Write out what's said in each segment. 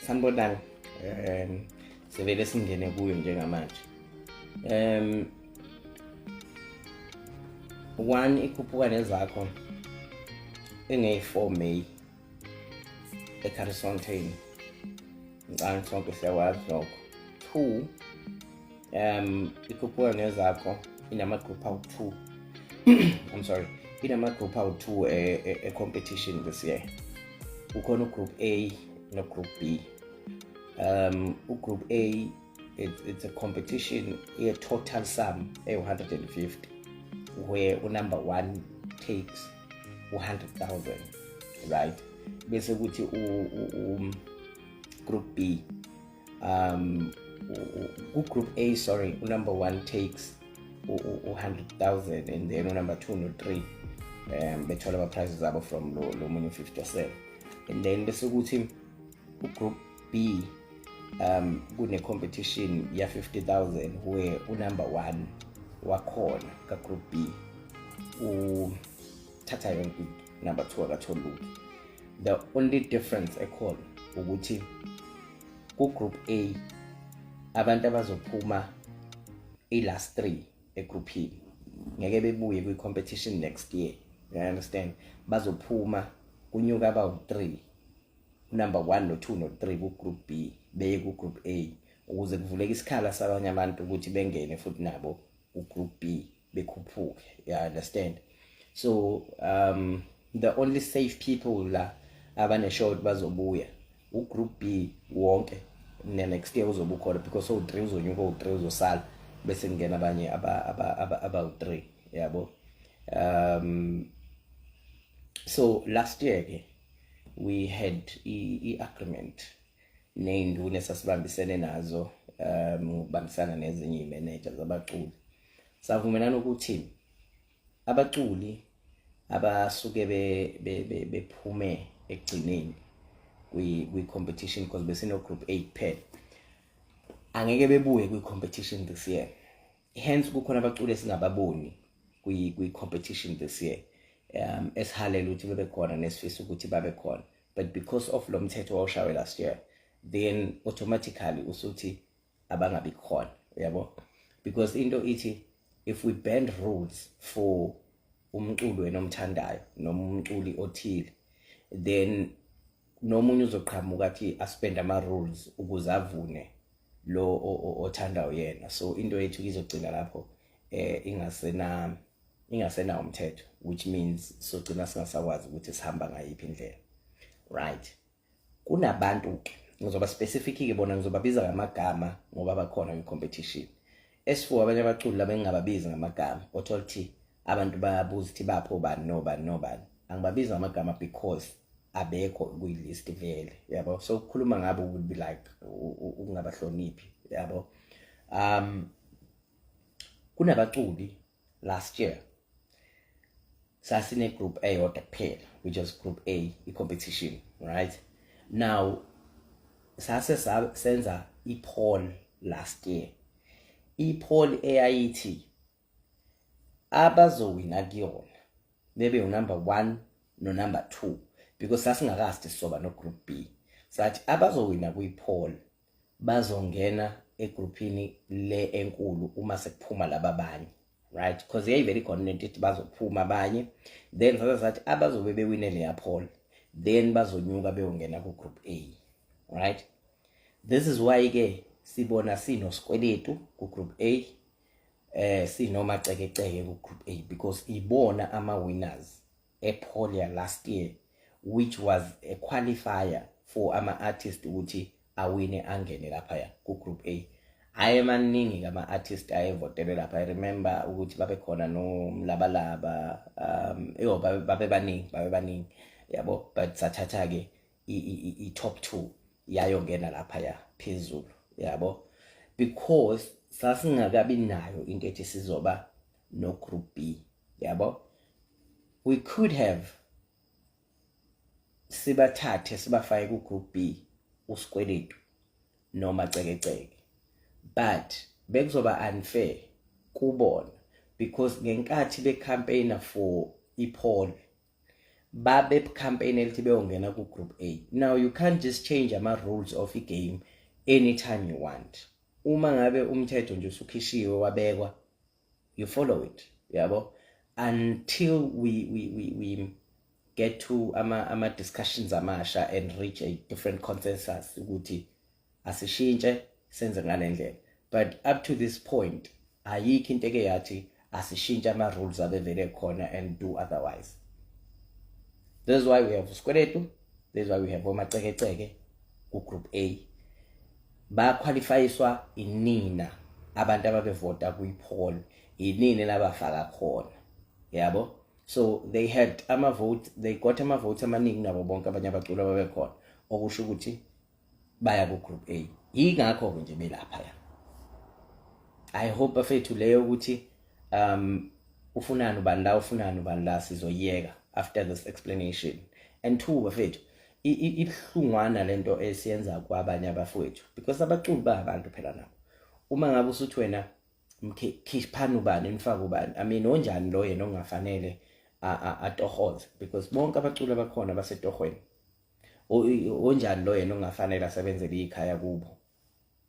Sanibonani. Sivele singene kuyo njengamanje. One, ikhuphuka nezakho ingeyi-4 May eCurries. Ngicabanga sonke siyakwazi lokho. Two, ikhuphuka nezakho inama-group awu-2, I'm sorry, inama-group awu-2 e-competition this year. Kukhona u-group A no-group B. U-group A, it's a competition ye-total sum ewu-150, where u-number one takes u-100,000, right? Bese kuthi group B, ku-group A, sorry, u-number one takes u-100,000 and then u-number 2 no-3 bethola ama-prizes abo from lo munye u-57, and then bese kuthi u-group B kune competition ya 50,000 where u-number 1 wakhona ka group B uthatha yonke into, number 2 akatholi lutho. The only difference ekhona ukuthi ku group A abantu abazophuma i-last 3 egroupini ngeke bebuye kwi-competition next year, you understand? Bazophuma kunyuka abawu-3, number 1 no-2 no-3 ku-group B beye ku-group A, ukuze kuvuleke isikhala sabanye abantu ukuthi bengene futhi nabo ku-group B bekhuphuke, you understand? So the only safe people la abane-shot bazobuya u-group B wonke ne-next year uzobe ukhona, because owu-3 uzonyuka, owu-3 uzosala, bese kungena abanye abawu-3, yabo. So last year ke we had i-agreement ney'nduna esasibambisene nazo, ngokubambisana nezinye iy'manager zabaculi. Savumelana ukuthi abaculi abasuke bephume ekugcineni kwi-competition, because besino group A kuphela, angeke bebuye kwi-competition this year. Hence kukhona abaculi esingababoni kwi-competition this year, esihalela ukuthi bebe khona nesifisa ukuthi babe khona, but because of lo mthetho owawushawe last year, then automatically usuthi abangabi khona, uyabo? Because into ithi if we bend rules for umculo wena omthandayo noma umculi othile, then nomunye uzoqhamuka athi a-bend ama rules ukuze avune lo othandayo yena. So into yethu izogcina lapho ingasenawo umthetho, which means sogcina singasakwazi ukuthi sihamba ngayiphi indlela, right? Kunabantu ke, ngizoba specific ke, bona ngizobabiza ngamagama ngoba bakhona kwi-competition. As for abanye abaculi laba engingababizi ngamagama, othola ukuthi abantu bayabuza ukuthi bapho bani nobani nobani, angibabizi ngamagama because abekho kwi-list vele, yabo. So ukukhuluma ngabo would be like ukungabahloniphi, yabo. Kunabaculi last year sasine group eyodwa kuphela, which is group A, i-competition. Right now sase senza i-poll last year, i-poll eyayithi abazowina kuyona bebe unumber 1 no number 2, because sasingakazi sizoba no group B. Sathi abazowina kwi-poll bazongena egroupini le enkulu uma sekuphuma laba abanye, right? Because yayivele ikhona lento ethi bazophuma abanye, then sase sathi abazobe bewine leya poll then bazonyuka beyongena ku group A, right? This is why ke sibona sinosikweletu ku group A, sinomacekeceke ku group A, because ibona ama winners epoll ya last year, which was a qualifier for ama artist ukuthi awine angene lapha ku group A. Hayi, maningi kama artist ayevotele lapha. I remember ukuthi babe khona nomlabalaba, yo, babe baningi, babe baningi, yabo, but sathatha ke i top 2 yayongena lapha ya phezulu, yabo, because sasingakabi nayo into ethi sizoba no group B, yabo. We could have sibathathe sibafake ku group B usikweletu noma cekeceke, but bekuzoba unfair kubona because ngenkathi becampaigner for ipoll Babe campaign elithi beyongena ku group A. Now you can't just change ama rules of the game anytime you want. Uma ngabe umthetho nje usukhishiwe wabekwa, you follow it, yabo, until we get to ama discussions amasha and reach a different consensus ukuthi asishintshe senze ngalendlela. But up to this point ayikho into eke yathi asishintshe ama rules abevele khona and do otherwise. This is why we have Sikweletu, this is why we have oMacekeceke ku group A. Baqualifyiswa inina abantu ababevota kwi-poll, inini labafaka khona, yabo. So they had ama vote, they got ama votes amaningi nabo bonke abanye abaculi ababekhona, okusho ukuthi baya ku group A. Yingakho ke nje belapha ya. I hope, bafethu, leyo ukuthi ufunani ubani la, ufunani ubani la, sizoyiyeka after this explanation. And two, bafethu, ibuhlungwana lento esiyenza kwabanye abafowethu, because abaculi ba abantu phela nabo. Uma ngabe usuthi wena khiphani ubani nifake ubani, I mean, onjani lo yena ongafanele atohoze? Because bonke abaculi abakhona basetohweni. Onjani lo yena ongafanele asebenzele ikhaya kubo?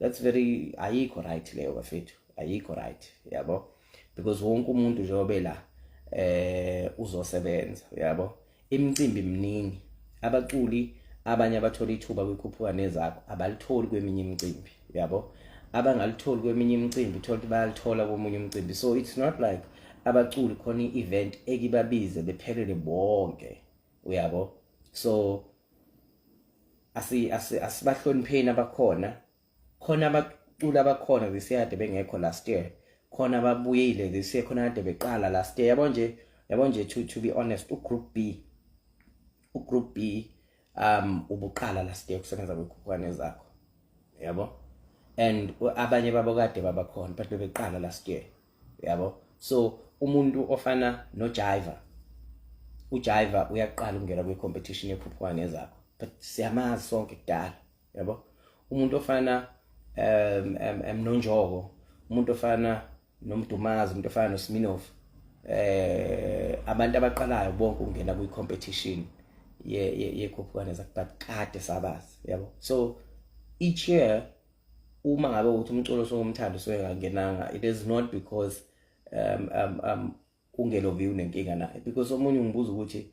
That's very, ayikho right leyo, bafethu, ayikho right, yabo, because wonke umuntu njengoba la uzosebenza, yabo. Imicimbi miningi, abaculi abanye abathola ithuba kwiKhuphuka Nezakho abalitholi kweminye imicimbi, yabo. Abangalitholi kweminye imicimbi, uthola ukuthi bayalithola komunye umcimbi. So it's not like abaculi khona i-event ekibabize bephelele bonke, uyabo. So asibahlonipheni abakhona khona. Abaculi abakhona this year kade bengekho last year, khona ababuyile this year, khona kade beqala last year, yabo nje, yabo nje. To be honest, ugroup B ubuqala last year kusebenza kweKhuphuka Nezakho, yabo, and abanye babo kade babakhona but bebeqala last year, yabo. So umuntu ofana noJiva, uJiva uyaqala ukungena kwi-competition yeKhuphuka Nezakho, but siyamazi sonke kudala, yabo. Umuntu ofana noNjoko, umuntu ofana noMdumazi, umuntu ofana noSminoff, abantu abaqalayo bonke ukungena kwi-competition yeKhuphuka Nezakho, but kade sabazi, yabo. So each year uma ngabe uthi umculo songumthando soyengangenanga, it is not because ungelovi unenkinga naye, because omunye ungibuza ukuthi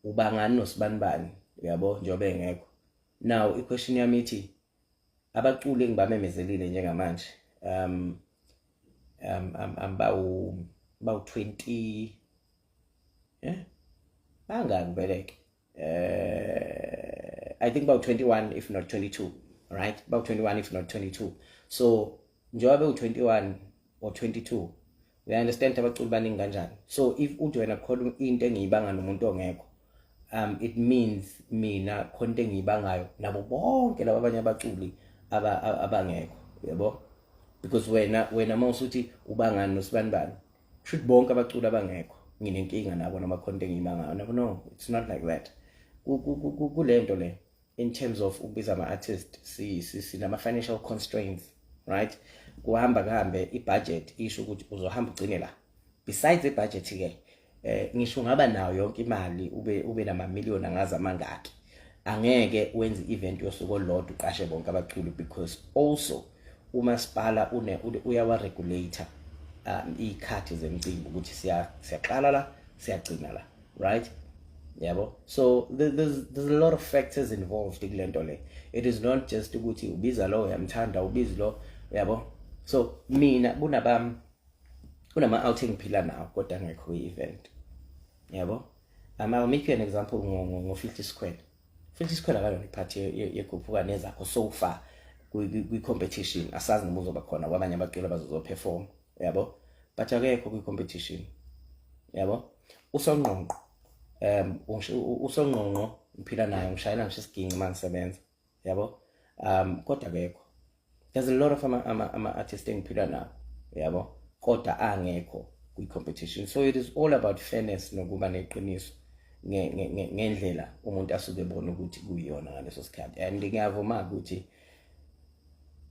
ubangani nosibanibani, uyabo, njengoba engekho. Now i-question yami ithi abaculi engibamemezelile njengamanje bawu 20, bangaki vele ke? I think about 21 if not 22, right? About 21 if not 22. So njengoba bewu 21 or 22, we understand abaculi baningi kanjani. So if uthi wena khona into engiyibanga nomuntu ongekho, it means mina khona into engiyibangayo nabo bonke laba abanye abaculi abangekho, yabo, because wena mawusuthi ubangani nosibanibani, should bonke abaculi abangekho nginenkinga nabo noma khona into engiyibangayo nabo. No, it's not like that. Kulento le, in terms of ukubiza ama-artist, sinama financial constraints, right? Kuhamba kuhambe i-budget isho ukuthi uzohamba ugcine la. Besides i-budget ke, ngisho ungaba nayo yonke imali, ube nama million angazi amangaki, angeke wenze i-event yosuku olulodwa uqashe bonke abaculi, because also umasipala une uyawa regulate ikhathi zemicimbi ukuthi siyaqala la, siyagcina la, right, yabo. So there's a lot of factors involved kulento le. It is not just ukuthi ubiza lo uyamthanda, ubiza lo, yabo. So mina kunama outing ngiphila nawo kodwa ngekho kwi-event, yabo. I'll make you an example ngo 50 Square. 50 Square akayona iphathi yeKhuphuka Nezakho so far kwi-competition. Asazi noma uzoba khona kwabanye abaculi abazozoperform, yabo, but akekho kwi-competition, yabo. Usonqonqo, usonqonqo ngiphila naye, ngishayela ngisho isiginci mangisebenza, yabo, kodwa akekho. There's a lot of ama artists engiphila nawo, yabo, kodwa angekho kwi-competition. So it is all about fairness nokuba neqiniso ngendlela umuntu asuke ebona ukuthi kuyiyona ngaleso sikhathi. And ngiyavuma ukuthi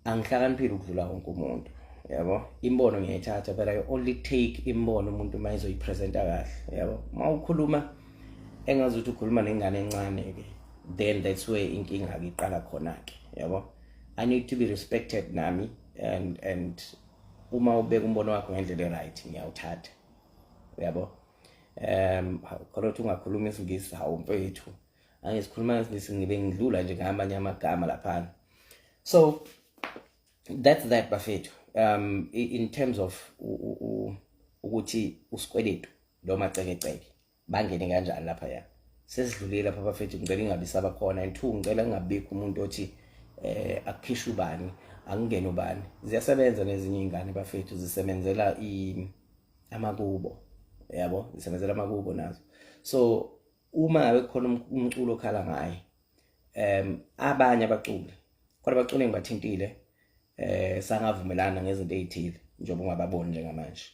angihlakaniphile ukudlula wonke umuntu, yabo. Imbono ngiyayithatha, but I only take imbono umuntu uma ezoyipresenta kahle, yabo. Uma ukhuluma Engazuthi ukhuluma nengane encane ke, then that's where inkinga ke iqala khona ke, yabo. I need to be respected nami, and uma ubeka umbono wakho ngendlela e-right, ngiyawuthatha, uyabo. Khona ukuthi ungakhuluma isiNgisi, hawu mfethu, angisikhuluma isiNgisi, ngibe ngidlula nje ngamanye amagama laphana. So that's that, bafethu. In terms of ukuthi uSikweletu noma Cekeceke bangene kanjani lapha, ya, sesidlulile lapha, bafethu. Ngicela ingabi saba khona. And two, ngicela kungabikho umuntu othi akukhishwe ubani, akungene ubani. Ziyasebenza nezinye izingane, bafethu, zisebenzela amakubo, yabo, zisebenzela amakubo nazo. So uma ngabe kukhona umculo okhala ngaye, abanye abaculi, kodwa abaculi engibathintile, sangavumelana ngezinto ezithile njengoba ungababoni njengamanje.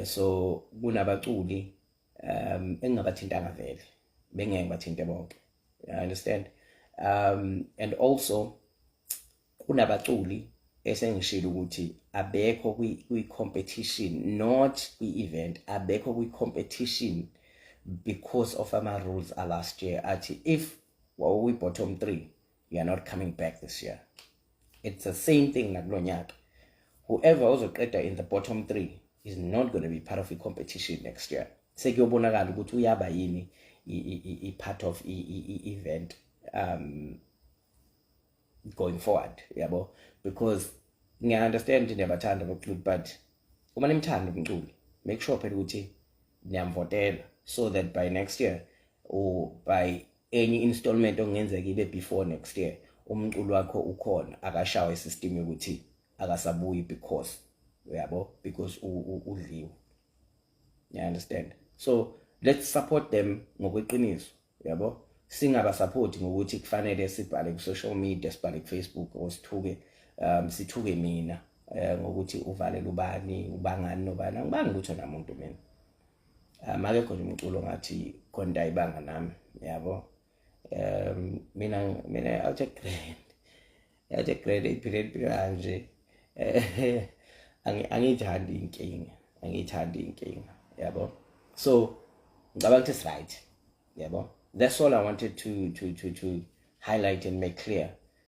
So kunabaculi engingabathintanga vele, bengeke ngibathinte bonke, you understand? And also kunabaculi esengishilo ukuthi abekho kwi competition, not kwi event, abekho kwi competition because of ama rules a last year athi if wawuyi bottom 3, you are not coming back this year. It's the same thing nakulonyaka. Whoever ozoqeda in the bottom 3 is not going to be part of the competition next year. Sekuyobonakala ukuthi uyaba yini i part of i event going forward, yabo, because ngiya understand niyabathanda abaculi, but uma nimthanda umculi, make sure phela ukuthi niyamvotela so that by next year or by any installment okungenzeka ibe before next year, umculo wakho ukhona, akashawa isystem yokuthi akasabuyi because, uyabo, because udliwe, you understand? So let's support them ngokweqiniso, yabo. Singaba support ngokuthi kufanele sibhale ku social media, sibhale ku Facebook or sithuke, sithuke mina ngokuthi uvalela ubani, ubangani nobani. Angibangi lutho namuntu mina. Akekho nje umculo ngathi khona ayibanga nami, yabo. Mina out grand, out grand, iphile impilo kanje. Angiyithandi inkinga, angiyithandi inkinga, yabo. So ngicabanga ukuthi it's right, yabo. That's all I wanted to highlight and make clear.